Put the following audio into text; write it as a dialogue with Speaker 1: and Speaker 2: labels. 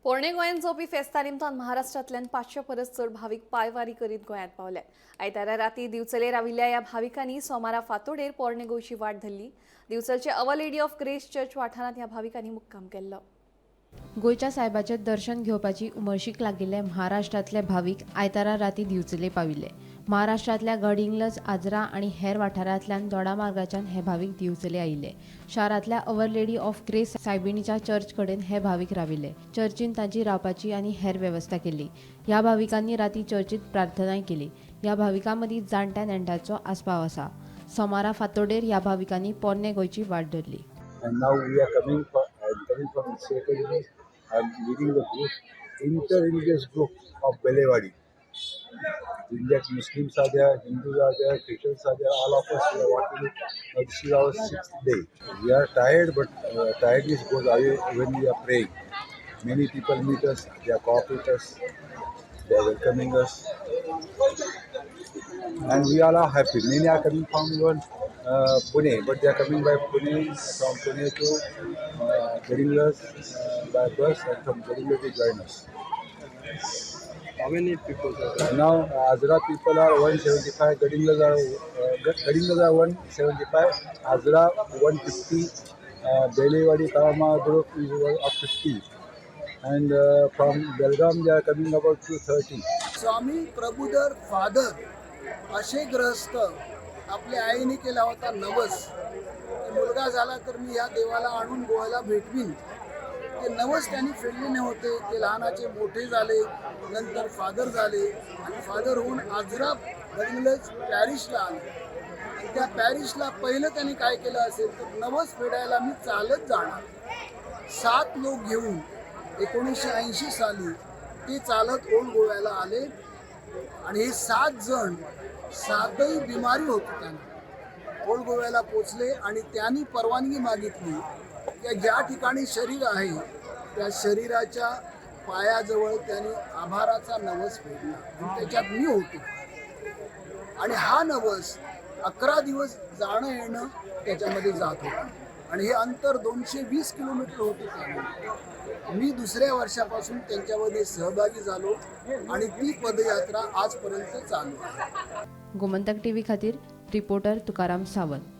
Speaker 1: पोरणे गोंयांत जावपी फेस्ता निमतान महाराष्ट्रांतल्यान 500 परस चड भावीक पांयवारी करीत गोंयांत पावले. आयतारा राती दिवचले राविल्ल्या ह्या भाविकांनी सोमारा फांतोडेर पोरणे गोंयची वाट धरली. दिवचलचे our lady of grace church वाठारांत ह्या भाविकांनी मुक्काम केल्लो.
Speaker 2: गोंयच्या सायबाचें दर्शन घेवपाची उमळशीक लागिल्ले महाराष्ट्रांतले भावीक आयतारा राती दिवचले पाविल्ले. महाराष्ट्रांतल्या गडहिंग्लज, आजरा आनी हेर वाठारांतल्यान दोडामार्गाच्यान हे भावीक दिवचले आयिल्ले. शारांतल्या our lady of grace सायबिणीच्या चर्च कडेन हे भावीक राविल्ले. चर्चीन तांची रावपाची आनी हेर वेवस्था केल्ली. ह्या भाविकांनी राती चर्चीत प्रार्थनाय केली. ह्या भाविकां मदीं जाणट्या नेणट्यांचो आस्पाव आसा. सोमारा फांतोडेर ह्या भाविकांनी पोरणे गोंयची वाट धरली.
Speaker 3: And now we are coming from, I'm coming from Secondary. I'm leading the group, inter-religious group of Belewadi. In that Muslims are there, Hindus are there, Christians are there, all of us, we are walking. Now this is our sixth day. We are tired, but tiredness goes away when we are praying. Many people meet us, they are cooperate us, they are welcoming us. And we all are happy. Many are coming from even Pune, but they are coming by Pune, from Pune to Gadhinglaj by bus, and from Gadhinglaj they join us.
Speaker 4: How many people are there?
Speaker 3: Now Ajara people are 175, Gadhinglaj are 175, Ajara 150, Belewadi Kalama group is 150, and from Belgaum they are coming about 230.
Speaker 5: Swami Prabhudhar father असे ग्रहस्थ, आपल्या आईने केला होता नवस की मुलगा झाला तर मी ह्या देवाला आणून गोव्याला भेटवीन. ते नवस त्यांनी फेडले नव्हते. ते लहानाचे मोठे झाले, नंतर फादर झाले आणि फादर होऊन आजरा गडहिंग्लज पॅरिशला आले आणि त्या पॅरिशला पहिलं त्यांनी काय केलं असेल तर नवस फेडायला मी चालत जाणार. सात लोक घेऊन 1980 साली ते चालत ओल्ड गोव्याला आले आणि हे सात जण, सातही बिमारी होती त्यांना. ओल्ड गोव्याला पोचले आणि त्यांनी परवानगी मागितली की ज्या ठिकाणी शरीर आहे त्या शरीराच्या पायाजवळ त्यांनी आभाराचा नवस फेडला आणि त्याच्यात मी होतो. आणि हा नवस 11 दिवस जाणं येणं त्याच्यामध्ये जात होतं आणि हे अंतर 220 किलोमीटर होते. त्यावेळी मी दुसऱ्या वर्षापासून त्यांच्यामध्ये सहभागी झालो आणि ती पदयात्रा आजपर्यंत चालू आहे.
Speaker 2: गोमंतक टीव्ही खातीर रिपोर्टर तुकाराम सावंत.